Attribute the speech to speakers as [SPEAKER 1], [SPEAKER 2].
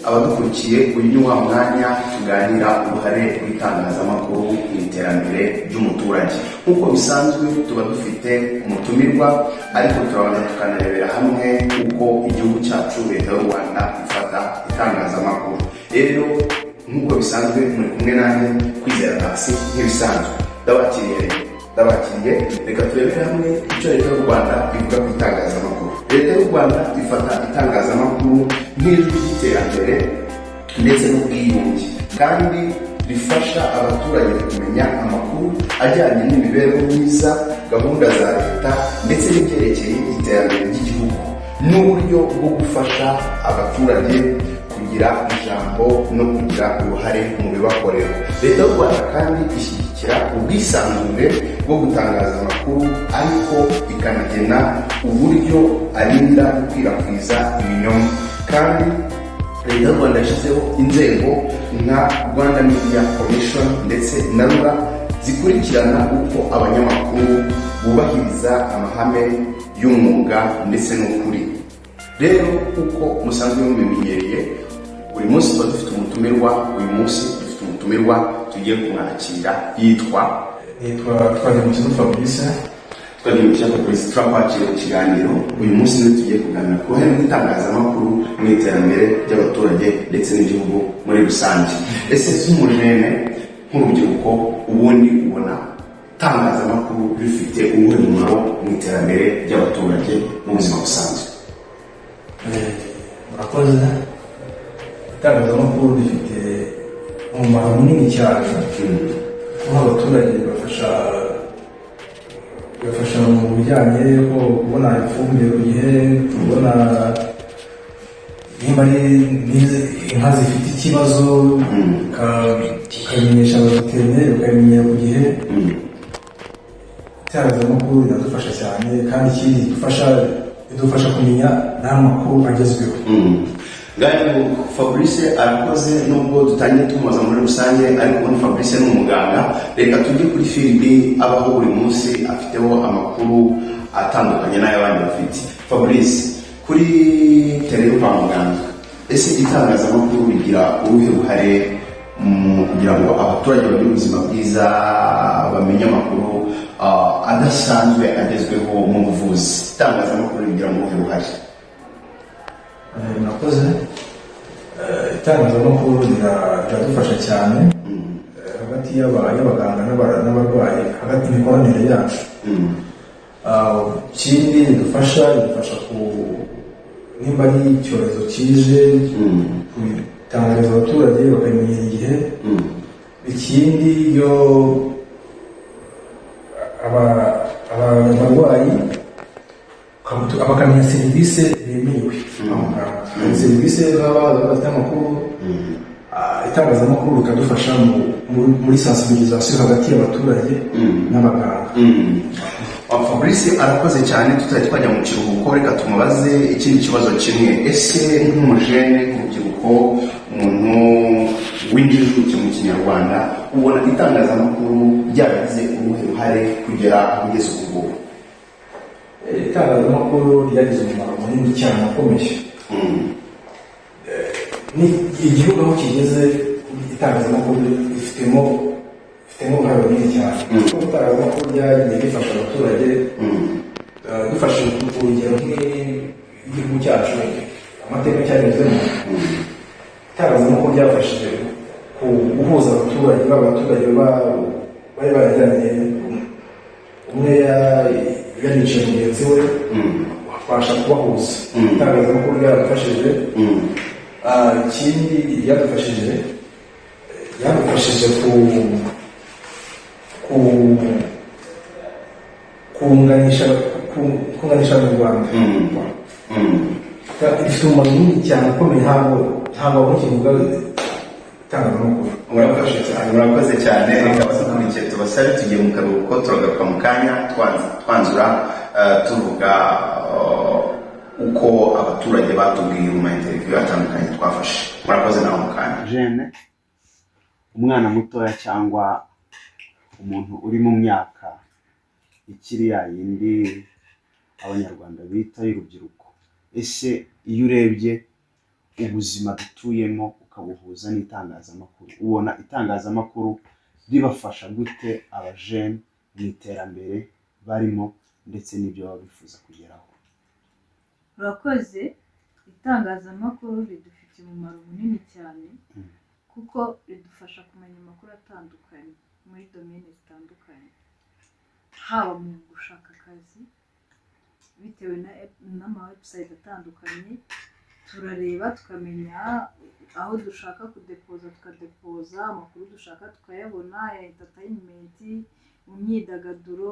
[SPEAKER 1] Abadukurikiye, uyu ni wa mwanya tuganira uruhare rw'itangazamakuru mu iterambere ry'umuturage. Nk'uko bisanzwe, tuba dufite umutumirwa, ariko turabanza tukanarebera hamwe uko igihugu cyacu, Leta y'u Rwanda, ifata itangazamakuru. Rero nk'uko bisanzwe, muri kumwe nanjye Kwizera Taxi. Nk'ibisanzwe ndabakiriye. Rero ndabakiriye, reka turebere hamwe icyo Leta y'u Rwanda ivuga ku itangazamakuru. Leta y'u Rwanda ifata itangazamakuru nk'ijwi ry'iterambere ndetse n'ubwiyunge, kandi rifasha abaturage kumenya amakuru ajyanye n'imibereho myiza, gahunda za leta ndetse n'ibyerekeye iterambere ry'igihugu, n'uburyo bwo gufasha abaturage kugira ijambo no kugira uruhare mu bibakorerwa. Leta y'u Rwanda kandi ishyigikira ubwisanzure bwo gutangaza amakuru, ariko ikanagena uburyo arinda gukwirakwiza ibinyoma. Kandi Leta y'u Rwanda yashyizeho inzego nka Rwanda Media Commission ndetse na RURA, zikurikirana uko abanyamakuru bubahiriza amahame y'umwuga ndetse n'ukuri. Rero uko musanzwe mubimenyereye, buri munsi tuba dufite umutumirwa. Uyu munsi dufite umutumirwa tugiye kumwakira, yitwa
[SPEAKER 2] Nitwa Twagiramukiza Fabrice.
[SPEAKER 1] Twagiramukiza Fabrice, turakwakira mu kiganiro. Uyu munsi niwe tugiye kuganira ku ruhare rw'itangazamakuru mu iterambere ry'abaturage ndetse n'igihugu muri rusange. Ese nk'umujene, nk'urubyiruko, ubundi ubona itangazamakuru rifite uwuhe mumaro mu iterambere ry'abaturage mu buzima busanzwe?
[SPEAKER 2] Murakoze. Itangazamakuru rifite umumaro munini cyane, kuko abaturage bibafasha mu bijyanye ko kubona ifumbire ku gihe, kubona nimba ari inka zifite ikibazo, ukabimenyesha abaveterineri, bakabimenyera ku gihe. Itangazamakuru riradufasha cyane, kandi ikindi ridufasha kumenya n'amakuru agezweho.
[SPEAKER 1] Ngaho Fabrice arakoze. Nubwo dutangiye tumubaza muri rusange, ariko ubundi Fabrice ni umuganga. Reka tujye kuri field abaho buri munsi, afiteho amakuru atandukanye n'ay'abandi bafite. Fabrice, kuri terrain yo kwa muganga, ese itangazamakuru rigira uruhe ruhare mu kugira ngo abaturage bagire ubuzima bwiza, bamenye amakuru adasanzwe agezweho mu buvuzi? Itangazamakuru rigira uruhe ruhare?
[SPEAKER 2] Murakoze. Itangazamakuru riradufasha cyane hagati y'abaganga n'abarwayi, hagati y'imikoranire yacu. Ikindi ridufasha ku nimba ari icyorezo kije, kubitangariza abaturage bakabimenyera igihe. Ikindi, iyo abarwayi bakamenya serivisi bemerewe kwa muganga. Hari serivisi baba bafite amakuru, itangazamakuru rikadufasha muri sensibilisation hagati y'abaturage n'abaganga.
[SPEAKER 1] Fabrice arakoze cyane. Tutari twajya mu kiruhuko, reka tumubaze ikindi kibazo kimwe. Ese nk'umujene, nk'urubyiruko, umuntu w'injijuke mu Kinyarwanda, ubona itangazamakuru ryaragize uruhe ruhare kugera aho ugeze ubu ngubu?
[SPEAKER 2] Itangazamakuru ryagize umumaro munini cyane ukomeye. Ni igihugu aho kigeze, itangazamakuru rifitemo uruhare runini cyane, kuko itangazamakuru ryagiye rifasha abaturage. Dufashe urugero nk'igihugu cyacu, amateka cyanyuzemo, itangazamakuru ryafashije ku guhuza abaturage, baba abaturage bari barajyanye, umwe yariciye mugenzi we, babasha kubahuza. Itangazamakuru ryaradufashije. Ikindi ryadufashije ku kunganisha Abanyarwanda. Ifite umumaro munini cyane ukomeye. Ntabwo wabona ikintu uvuga itangazamakuru.
[SPEAKER 1] Murakoze cyane, murakoze cyane. Reka abadukurikiye tubasabe, tugiye mu karuhuko, turagaruka mu kanya twanzura, tuvuga uko abaturage batubwiye mu ma interview atandukanye twafashe. Murakoze, nawe mu kanya.
[SPEAKER 3] Jeune, umwana mutoya cyangwa umuntu uri mu myaka ikiri ya yindi Abanyarwanda bita y'urubyiruko, ese iyo urebye Ubuzima dutuyemo ukabuhuza n'itangazamakuru, ubona itangazamakuru ribafasha gute abajene mu iterambere barimo ndetse n'ibyo baba bifuza kugeraho?
[SPEAKER 4] Urakoze. Itangazamakuru ridufitiye umumaro munini cyane, kuko ridufasha kumenya amakuru atandukanye muri domaine zitandukanye, haba mu gushaka akazi bitewe n'ama website atandukanye turareba, tukamenya aho dushaka kudepoza, tukadepoza amakuru dushaka tukayabona, ya entertainment, mu myidagaduro.